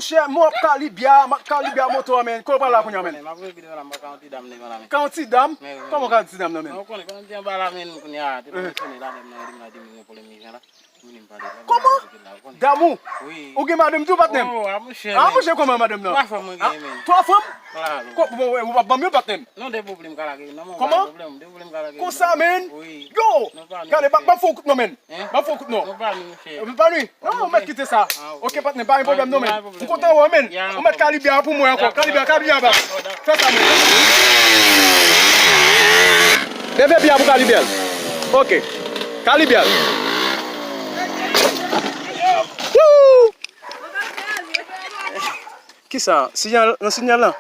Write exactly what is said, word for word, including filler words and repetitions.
Chè, mwen ap Kalibya, m ap Kalibya moto a, men. Kote w pral la kounye a, men? M ap regle la, m pa ka yon ti dam devan la, men. Ka yon ti dam? Men wi, Kòman men. Ka yon ti dam nan, men? Mwen konnen, konnen ti anba la, men, kounye a, te fonksyone la, men, mwen, li m la di m gen pwoblèm ijan la. Vini m pale. Kòman? Damou? Wi. Ou gen madanm tou, patnè m? Oh, a monchè, Ah, men. Monchè, kòman madanm nan? Twa fanm mwen genyen, men. Twa fanm? Bravo. Bon, ou p ap ban m yon, patnè m? Non, de pwoblèm ka lage, non, mwen. Kòman? Pwoblèm, de pwoblèm ka lage. Konsa, men? Wi. Yo! Non, pa nou, Gade, ba monchè. ba fè w kout non, men. Hein? Ba fè w kout non. Non, pa nou, monchè. Ba nou. Non, non, mèt kite sa. Ah, ok. Ok, patnè, pa gen pwoblèm, non, men. Pa gen pwoblèm. M kontan wè w, men. Ou mèt Kalibya pou mwen ankò. Kalibya, Kalibya ba. Fè sa, men. Leve pye a pou Kalibya. Ok. Kalibya. Woo! Kisa? Siyal, nan siyal la?